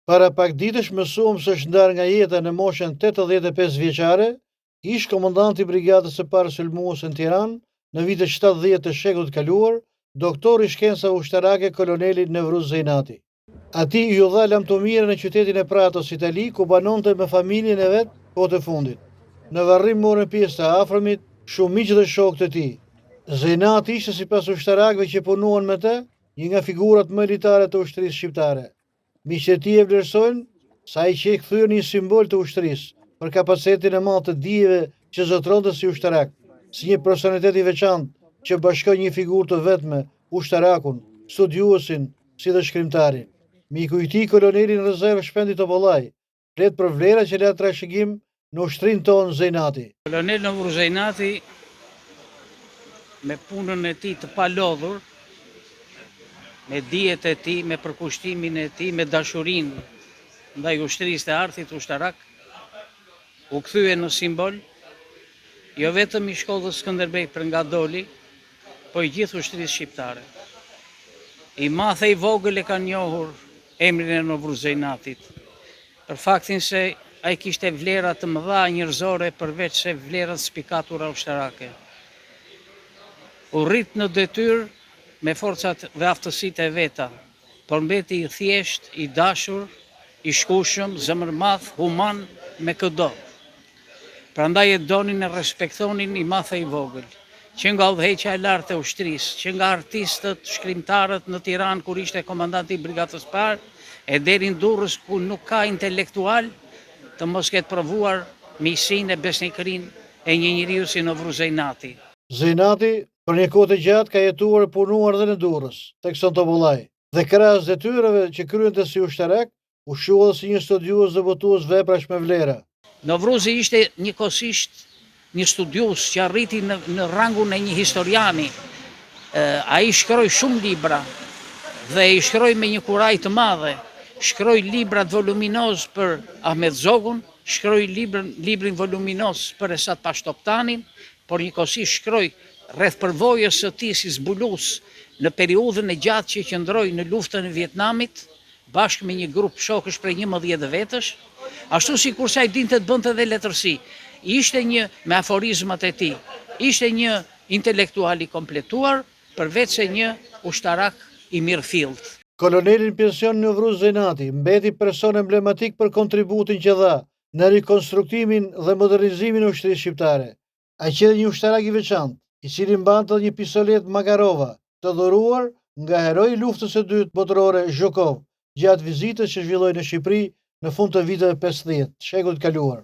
Para pak ditësh mësuam se është ndarë nga jeta në moshën 85 vjeçare, ish komandanti i Brigadës së Parë Sulmuese në Tiranë në vitet 70 të shekullit të kaluar, doktori i shkencave ushtarake koloneli Nevruz Zejnati. Atij iu dha lamtumira në qytetin e Pratos, Itali, ku banonte me familjen e vet kohët e fundit. Në varrim morën pjesë të afërmit, shumë miq dhe shokë të tij. Zejnati ishte sipas ushtarakëve që punuan me të, një nga figurat më elitare të ushtrisë shqiptare. Miqtë e tij e vlerësojnë se ai qe kthyer në një simbol të ushtrisë, për kapacitetin e madh të dijeve që zotëronte si ushtarak, si një personalitet i veçantë që bashkoi një figurë të vetme, ushtarakun, studiuesin, si dhe shkrimtarin. Miku i tij, koloneli në rezervë Shpendi Topollaj, flet për vlerat që la trashëgim në ushtrinë tonë Zejnati. Kolonel Novruz Zejnati me punën e tij të palodhur, me dijet e tij, me përkushtimin e tij, me dashurinë ndaj ushtrisë dhe artit ushtarak, u kthye në simbol jo vetëm i shkollës Skënderbej për nga doli, po i gjithë ushtrisë shqiptare. I madh e i vogël e kanë njohur emrin e Novruz Zejnatit, për faktin se ai kishte vlera të mëdha njerëzore përveç se vlera të spikatura ushtarake. U rrit në detyrë me forcat dhe aftësitë e veta, por mbeti i thjeshtë, i dashur, i shkueshëm, zemërmadh, human me këdo. Prandaj e donin e respektonin i madh e i vogël, që nga udhëheqja e lartë e ushtrisë, që nga artistët, shkrimtarët në Tiranë kur ishte komandanti i Brigadës së Parë, e deri në Durrës ku nuk ka intelektual të mos ketë provuar miqësinë e besnikërinë e një njeriu si Novruz Zejnati. Zejnati, për një kohë të gjatë ka jetuar e punuar dhe në Durrës, thekson Topollaj, dhe krahas detyrave që kryente si ushtarak, U shqua dhe si një studiues dhe botues veprash me vlera. Novruzi ishte njëkohësisht një studiues që arriti në në rangun e një historiani. Ai shkroi shumë libra dhe i shkroi me një kurajë të madhe. Shkroi librat voluminozë për Ahmet Zogun, shkroi librën, librin voluminoz për Esat Pashë Toptanin, por njëkohësisht shkroi rreth përvojës së tij si zbulues në periudhën e gjatë që qëndroi në luftën e Vietnamit, bashkë me një grup shokësh prej 11 vetësh, ashtu sikurse ai dinte të bënte dhe letërsi. Ishte një me aforizmat e tij, ishte një intelektual i kompletuar, përveç se një ushtarak i mirëfilltë. Koloneli në pension Novruz Zejnati mbeti person emblematik për kontributin që dha në rikonstruktimin dhe modernizimin e ushtrisë shqiptare. Ai qe dhe një ushtarak i veçantë, i cili mbante dhe një pistoletë Makarova, të dhuruar nga heroi i Luftës së Dytë Botërore Zhukov, gjatë vizitës që zhvilloi në Shqipëri në fund të viteve 50, të shekullit të kaluar.